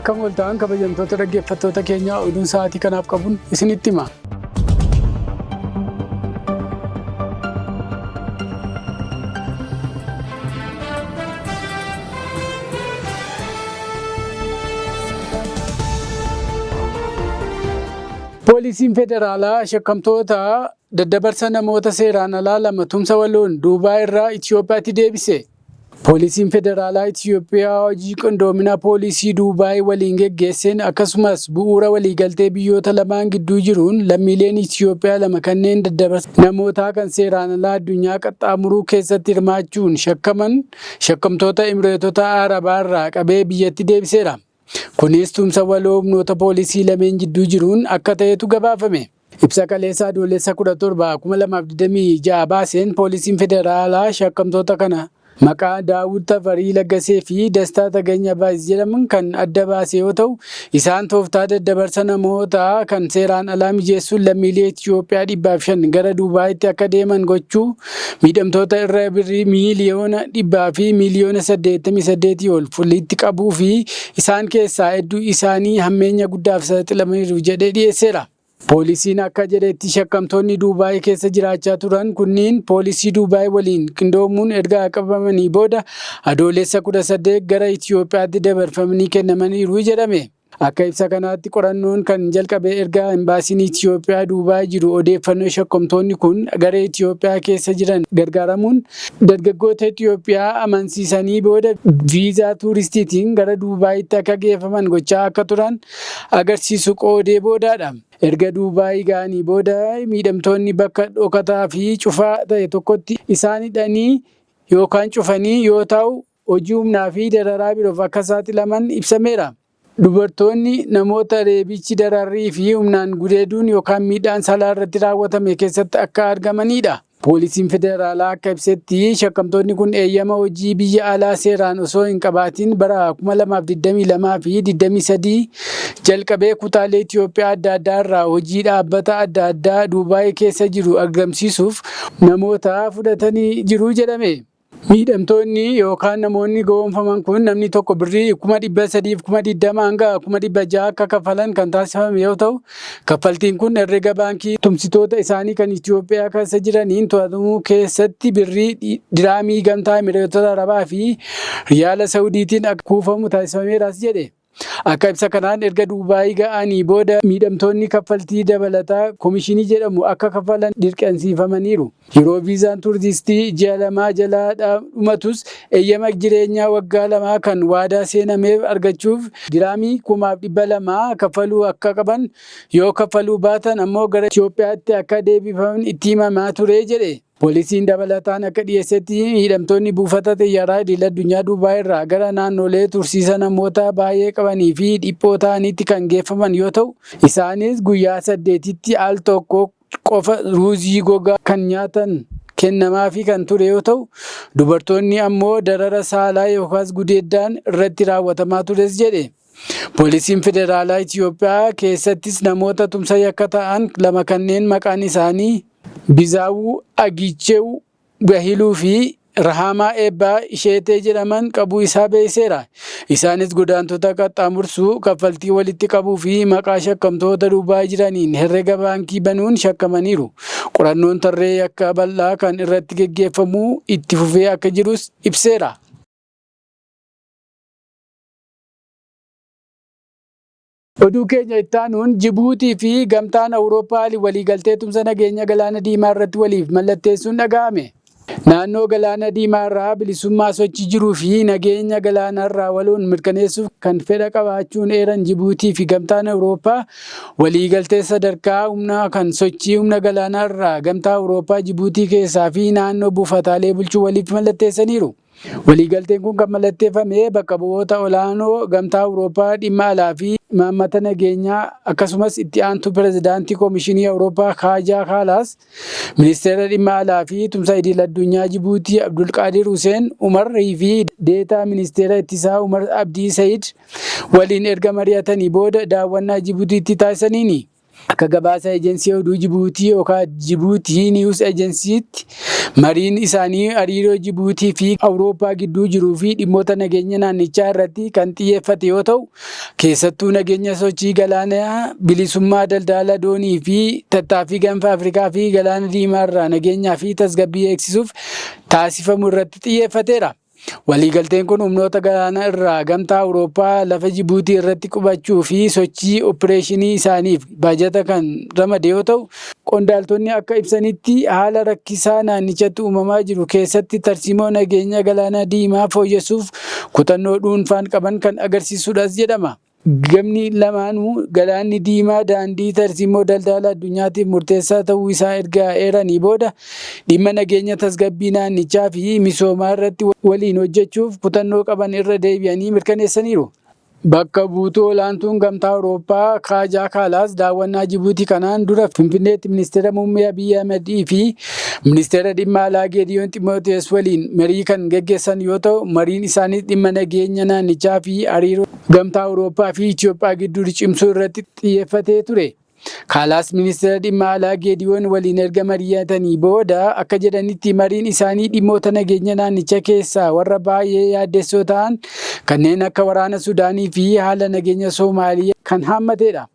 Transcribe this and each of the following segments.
Akkam ooltaan kabajamtoota dhaggeeffattoota keenyaa, oduun sa'aatii kanaaf qabuun isinitti hima. Poolisiin Federaalaa shakkamtoota daddabarsa namoota seeraan alaa lama tumsa waloon Duubaay irraa Itiyoophiyaatti deebise. Poolisiin Federaalaa Itiyoophiyaa hojii qindoomina poolisii Duubaay waliin geggeesseen akkasumas bu'uura waliigaltee biyyoota lamaan gidduu jiruun lammiileen Itiyoophiyaa lama kanneen daddabarsa namootaa kan seeraan alaa addunyaa qaxxaamuruu keessatti hirmaachuun shakkaman shakkamtoota Imireetota Arabaa irraa qabee biyyatti deebiseera. Kunis tumsa waloo humnoota poolisii lameen jidduu jiruun akka ta'etu gabaafame. Ibsa kaleessa Adoolessa 17, 2026 baaseen poolisiin federaalaa shakkamtoota kana maqaa Daawud Tafarii Laggasee fi Dastaa Tagany Abaayis jedhaman kan adda baase yoo ta'u, isaan tooftaa daddabarsa namootaa kan seeraan alaa mijeessuun lammiilee Itiyoophiyaa 105 gara Duubaayitti akka deeman gochuu, miidhamtoota irra birrii miiliyoona 100 fi miiliyoona 88 ol walitti qabuu fi isaan keessaa hedduu isaanii hammeenya guddaaf saaxilamaniiru jedhee dhiyeesseera. Poolisiin akka jedhetti shakkamtoonni Duubaay keessa jiraachaa turan kunniin poolisii Duubaay waliin qindoomuun erga qabamanii booda Adoolessa 18 gara Itiyoophiyaatti dabarfamanii kennamaniiru jedhame. Akka ibsa kanaatti qorannoon kan jalqabe erga Imbaasiin Itiyoophiyaa Duubaay jiru odeeffannoo shakkamtoonni kun garee Itiyoophiyaa keessa jiran gargaaramuun dargaggoota Itiyoophiyaa amansiisanii booda viizaa tuuristiitiin gara Duubaayitti akka geeffaman gochaa akka turan agarsiisu qoodee boodaadha. Erga Duubaay ga'anii booda miidhamtoonni bakka dhokataa fi cufaa ta'e tokkotti isaan hidhanii yookaan cufanii yoo ta'u, hojii humnaa fi dararaa biroof akka saaxilaman ibsameera. Dubartoonni namoota reebichi, dararrii fi humnaan gudeeduun yookaan miidhaan saalaa irratti raawwatame keessatti akka argamanidha. Poolisiin Federaalaa akka ibsetti shakkamtoonni kun eeyyama hojii biyya alaa seeraan osoo hin qabaatiin bara 2022 fi 23 jalqabee kutaalee Itiyoophiyaa adda addaa irraa hojii dhaabbata adda addaa Duubaay keessa jiru argamsiisuuf namoota fudhatanii jiru jedhame. Miidhamtoonni yookaan namoonni gowwoomfaman kun namni tokko birrii 320,000 hanga 600,000 akka kaffalan kan taasifame yoo ta'u, kaffaltiin kun herrega baankii tumsitoota isaanii kan Itiyoophiyaa keessa jiraniin to'atamuu keessatti birrii diraamii Gamtaa Emireetota Arabaa fi Riyaala Sa'udiitiin akka kuufamu taasifameeras jedhe. Akka ibsa kanaan erga Duubaay ga'anii booda miidhamtoonni kaffaltii dabalataa komishinii jedhamu akka kaffalan dirqamsiifamaniiru. Yeroo viizaan tuuristii ji'a lamaa jalaa dhumatus eeyyama jireenyaa waggaa lamaa kan waadaa seenameef argachuuf diraamii 2,200 kaffaluu akka qaban, yoo kaffaluu baatan ammoo gara Itoophiyaatti akka deebifaman itti himamaa ture jedhe. Poolisiin dabalataan akka dhiyeessetti miidhamtoonni buufata xiyyaaraa idil-addunyaa Duubaay irraa gara naannolee tursiisa namoota baay'ee qabanii fi dhiphoo ta'anitti kan geeffaman yoo ta'u, isaanis guyyaa saddeetitti al tokko qofa ruuzii gogaa kan nyaatan kennamaafii kan ture yoo ta'u, dubartoonni ammoo darara saalaa yookaas gudeeddaan irratti raawwatamaa tures jedhe. Poolisiin Federaalaa Itiyoophiyaa keessattis namoota tumsa yakka ta'an lama kanneen maqaan isaanii Bizaawuu Agichew Gahiluu fi Rahaamaa Eebbaa Isheetee jedhaman qabuu isaa beeksiseera. Isaanis godaantota qaxxaamursuu, kaffaltii walitti qabuu fi maqaa shakkamtoota Duubaay jiraniin herrega baankii banuun shakkamaniiru. Qorannoon tarree yakka bal'aa kan irratti geggeeffamu itti fufee akka jirus ibseera. Oduu keenya itti aanuun Jibuutii fi Gamtaan Awurooppaa waliigaltee tumsa nageenya Galaana Diimaa irratti waliif mallatteessuun dhaga'ame. Naannoo Galaana Diimaa irraa bilisummaa sochii jiruu fi nageenya galaanarraa waloon mirkaneessuuf kan fedha qabaachuun eeran Jibuutii fi Gamtaan Awurooppaa waliigaltee sadarkaa humnaa kan sochii humna galaanaa irraa Gamtaa Awurooppaa Jibuutii keessaa fi naannoo buufataalee bulchuu waliif mallatteessaniiru. Waliigalteen kun kan mallatteeffame bakka bu'oota olaanoo Gamtaa Awurooppaa dhimma alaa fi imaammata nageenyaa akkasumas itti aantuu pirezidaantii Komishinii Awurooppaa Kaajaa Kaalaas, Ministeera dhimma alaa fi tumsa idil addunyaa Jibuutii Abdulqaadir Huseen Umar fi Deetaa Ministeera Ittisaa Umar Abdii Sayid waliin erga mari'atanii booda daawwannaa Jibuutiitti taasisaniini. Akka gabaasa Ejensii Oduu Jibuutii yookaan Djibouti News Agency'tti Mariin isaanii hariiroo Jibuutii fi Awurooppaa gidduu jiruu fi dhimmoota nageenya naannichaa irratti kan xiyyeeffate yoo ta'u, keessattuu nageenya sochii galaanaa, bilisummaa daldala doonii fi tattaaffii Gaanfa Afrikaa fi Galaana Diimaa irraa nageenyaa fi tasgabbii eegsisuuf taasifamu irratti xiyyeeffateera. Waliigalteen kun humnoota galaana irraa Gamtaa Awurooppaa lafa Jibuutii irratti qubachuu fi sochii oppireeshinii isaaniif baajata kan ramade yoo ta'u, qondaaltonni akka ibsanitti haala rakkisaa naannichatti uumamaa jiru keessatti tarsiimoo nageenya Galaana Diimaa fooyyessuuf kutannoo dhuunfaan qaban kan agarsiisudhas jedhama. Gamni lamaanuu Galaanni Diimaa daandii tarsiimoo daldala addunyaatiif murteessaa ta'uu isaa erga eeranii booda, dhimma nageenya tasgabbii naannichaa fi misoomaa irratti waliin hojjechuuf kutannoo qaban irra deebi'anii mirkaneessaniiru. Bakka buutuu olaantuun Gamtaa Awurooppaa Kaajaa Kaalaas daawwannaa Jibuutii kanaan dura Finfinneetti Ministeera Muummee Abiyyi Ahimad fi Ministeera Dhimma Alaa Geediyoon Ximootiyoos waliin marii kan geggeessan yoo ta'u, mariin isaaniis dhimma nageenya naannichaa fi hariiroo Gamtaa Awurooppaa fi Itoophiyaa gidduu cimsuu irratti xiyyeeffatee ture. Kaalaas Ministeera Dhimma Alaa Geediyoon waliin erga mari'atanii booda akka jedhanitti mariin isaanii dhimmoota nageenya naannicha keessaa warra baay'ee yaaddessoo ta'an kanneen akka waraana Sudaanii fi haala nageenya Somaaliyaa kan haammatedha.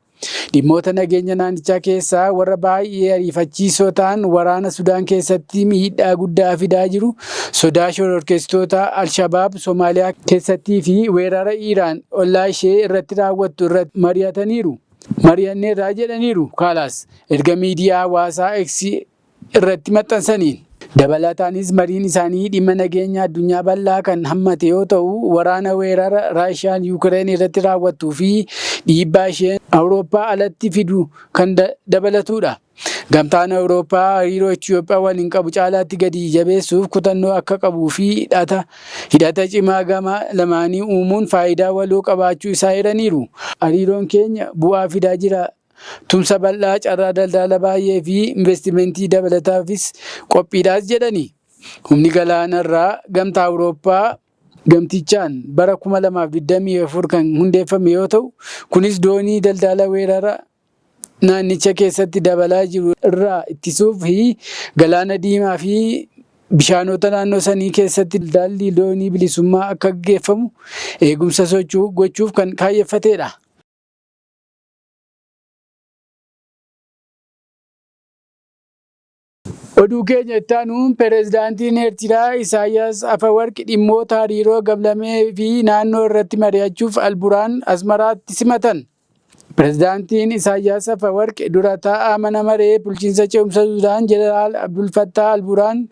Dhimmoota nageenya naannichaa keessaa warra baay'ee ariifachiisoo ta'an waraana Sudaan keessatti miidhaa guddaa fidaa jiru, sodaa shororkeessitoota Al-Shabaab Somaaliyaa keessattii fi weerara Iraan ollaa ishee irratti raawwattu irratti mari'ataniiru. Mari'anneerra jedhaniiru Kaalaas erga miidiyaa hawaasaa X irratti maxxansaniin. Dabalataanis mariin isaanii dhimma nageenya addunyaa bal'aa kan hammate yoo ta'u, waraana weerara Raashiyaan Yukireen irratti raawwattuu fi dhiibbaa isheen Awurooppaa alatti fidu kan dabalatudha. Gamtaan Awurooppaa hariiroo Itoophiyaa waliin qabu caalaatti gadi jabeessuuf kutannoo akka qabuu fi hidhata cimaa gama lamaanii uumuun faayidaa waloo qabaachuu isaa eeraniiru. Hariiroon keenya bu'aa fidaa jira. Tumsa bal'aa, carraa daldala baay'ee fi investimentii dabalataafis qophiidhaas jedhani. Humni galaanarraa Gamtaa Awurooppaa gamtichaan bara 2024 kan hundeeffame yoo ta'u, kunis doonii daldala weerara naannicha keessatti dabalaa jiru irraa ittisuuf fi Galaana Diimaa fi bishaanota naannoo sanii keessatti daldalli doonii bilisummaa akka gaggeeffamu eegumsa sochuu gochuuf kan kaayyeffatedha. Oduu keenya itti aanuun Pireezidaantiin Eertiraa Isaayyaas Afawarqi dhimmoota hariiroo gamlamee fi naannoo irratti mari'achuuf Alburaan Asmaraatti simatan. Pireezidaantiin Isaayyaas Afawarqi dura taa'aa mana maree bulchiinsa ce'umsa Sudaan Jeneraal Abdul Fattah Alburaan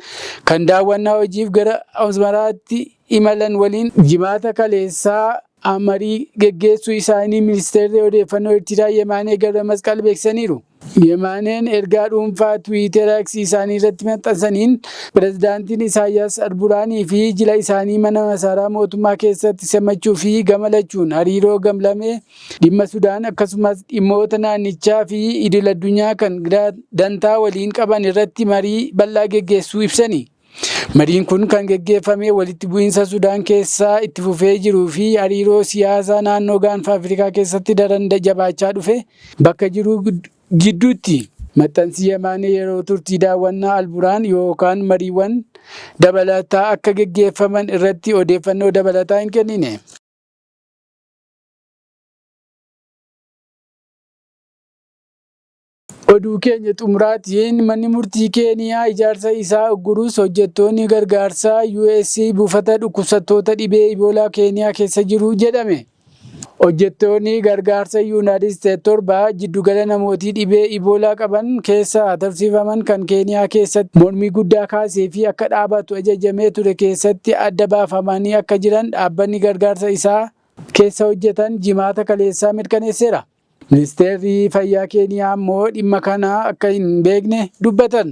kan daawwannaa hojiif gara Asmaraatti imalan waliin Jimaata kaleessaa marii geggeessuu isaanii Ministeerri Odeeffannoo Eertiraa Yemaanee Gabremasqal beeksisaniiru. Yemaaneen ergaa dhuunfaa Tiwiitera X isaanii irratti maxxansaniin, Pirezidaantiin Isaayyaas Alburaanii fi jila isaanii mana masaraa mootummaa keessatti simachuu fi gama lachuun hariiroo gamlamee, dhimma Sudaan akkasumas dhimmoota naannichaa fi idil-addunyaa kan dantaa waliin qaban irratti marii bal'aa geggeessuu ibsani. Mariin kun kan geggeeffame walitti bu'iinsa Sudaan keessaa itti fufee jiruu fi hariiroo siyaasaa naannoo Gaanfa Afrikaa keessatti daran jabaachaa dhufe bakka jiru gidduutti. Maxxansi Yemaanee yeroo turtii daawwannaa Alburaan yookaan mariiwwan dabalataa akka geggeeffaman irratti odeeffannoo dabalataa hin kennine. Oduu keenya xumuraatiin manni murtii Keeniyaa ijaarsa isaa uggurus hojjettoonni gargaarsaa US buufata dhukkubsattoota dhibee Iboolaa Keeniyaa keessa jiru jedhame. Hojjettoonni gargaarsa Yuunaayitid Isteet 7 jiddugala namootii dhibee Iboolaa qaban keessa tursiifaman kan Keeniyaa keessatti mormii guddaa kaasee fi akka dhaabatu ajajamee ture keessatti adda baafamanii akka jiran dhaabbanni gargaarsa isaa keessa hojjetan Jimaata kaleessaa mirkaneesseera. Ministeerri Fayyaa Keeniyaa ammoo dhimma kana akka hin beekne dubbatan.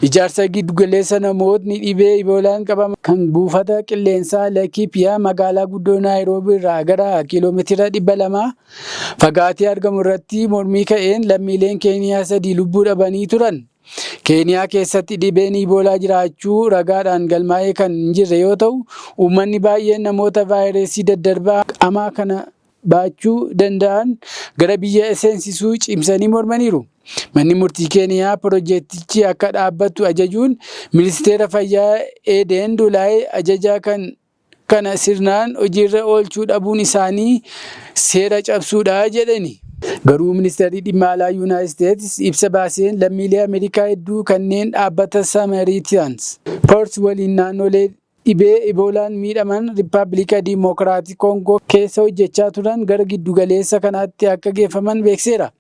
Ijaarsa giddugaleessa namootni dhibee Iboolaan qabaman kan buufata qilleensaa Laikipia magaalaa guddoo Naayiroobii irraa gara kiiloomeetira 200 fagaatee argamu irratti mormii ka'een lammiileen Keeniyaa 3 lubbuu dhabanii turan. Keeniyaa keessatti dhibeen Iboolaa jiraachuu ragaadhaan galmaa'ee kan hin jirre yoo ta'u, uummanni baay'een namoota vaayirasii daddarbaa hamaa kana baachuu danda'an gara biyya seensisuu cimsanii mormaniiru. Manni murtii Keeniyaa pirojektichi akka dhaabbatu ajajuun ministeera fayyaa Eeden Dulaay ajaja kana sirnaan hojiirra oolchuu dhabuun isaanii seera cabsuudha jedhani. Garuu ministeerri dhimma alaa Yuunaayitid Isteetsi ibsa baaseen lammiilee Ameerikaa hedduu kanneen dhaabbata Samaritans Purse waliin naannolee dhibee Iboolaan miidhaman Riippaabilika Diimokiraatik Koongoo keessa hojjechaa turan gara giddugaleessa kanaatti akka geeffaman beekseera.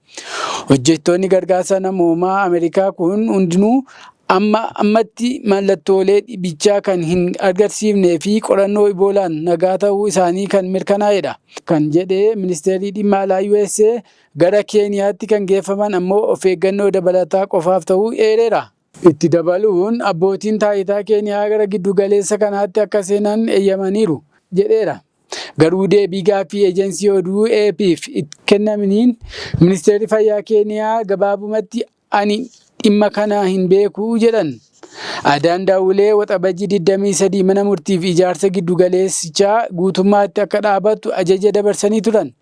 Hojjettoonni gargaarsa namoomaa Ameerikaa kun hundinuu amma ammatti mallattoolee dhibichaa kan hin agarsiifnee fi qorannoo Iboolaan nagaa ta'uu isaanii kan mirkanaa'edha. Kan jedhee ministeerri dhimma alaa USA gara Keeniyaatti kan geeffaman ammoo of eeggannoo dabalataa qofaaf ta'uu eereera. Itti dabaluun abbootiin taayitaa Keeniyaa gara giddugaleessa kanaatti akka seenan eeyyamaniiru jedheera. Garuu deebii gaaffii eejensii oduu AP'f kennamaniin ministeerri fayyaa Keeniyaa gabaabumatti ani dhimma kana hin beeku jedhan. Adaan Daawulee Waxabajjii 23 mana murtiif ijaarsa giddugaleessichaa guutummaatti akka dhaabattu ajaja dabarsanii turan.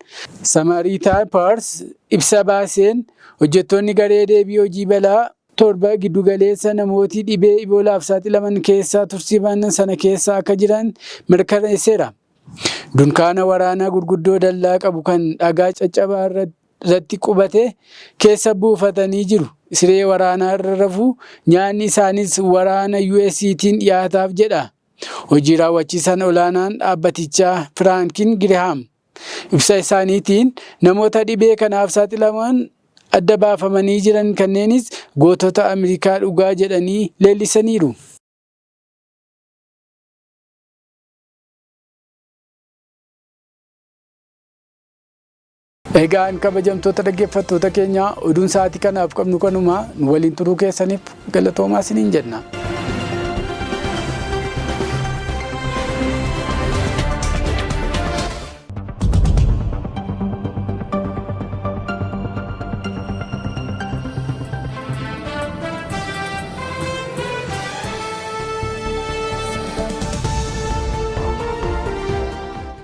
Samaritaan Purse ibsa baaseen hojjettoonni garee deebii hojii balaa 7 giddugaleessa namooti dhibee Iboolaaf saaxilaman keessaa tursiifaman sana keessa akka jiran mirkaneesseera. Dunkaana waraanaa gurguddoo dallaa qabu kan dhagaa caccabaa irratti qubate keessa buufatanii jiru. Siree waraanaa irra rafu, nyaanni isaanis waraana US'tiin dhiyaataaf jedha. Hojii raawwachiisaan olaanaan dhaabbatichaa Firaankin Girihaam ibsa isaaniitiin namoota dhibee kanaaf saaxilaman adda baafamanii jiran kanneenis gootota Ameerikaa dhugaa jedhanii leellisaniiru. Egaan kabajamtoota dhaggeeffattoota keenya, oduun sa'aatii kanaaf qabnu kanuma. Nu waliin turuu keessaniif galatoomaa isiniin jenna.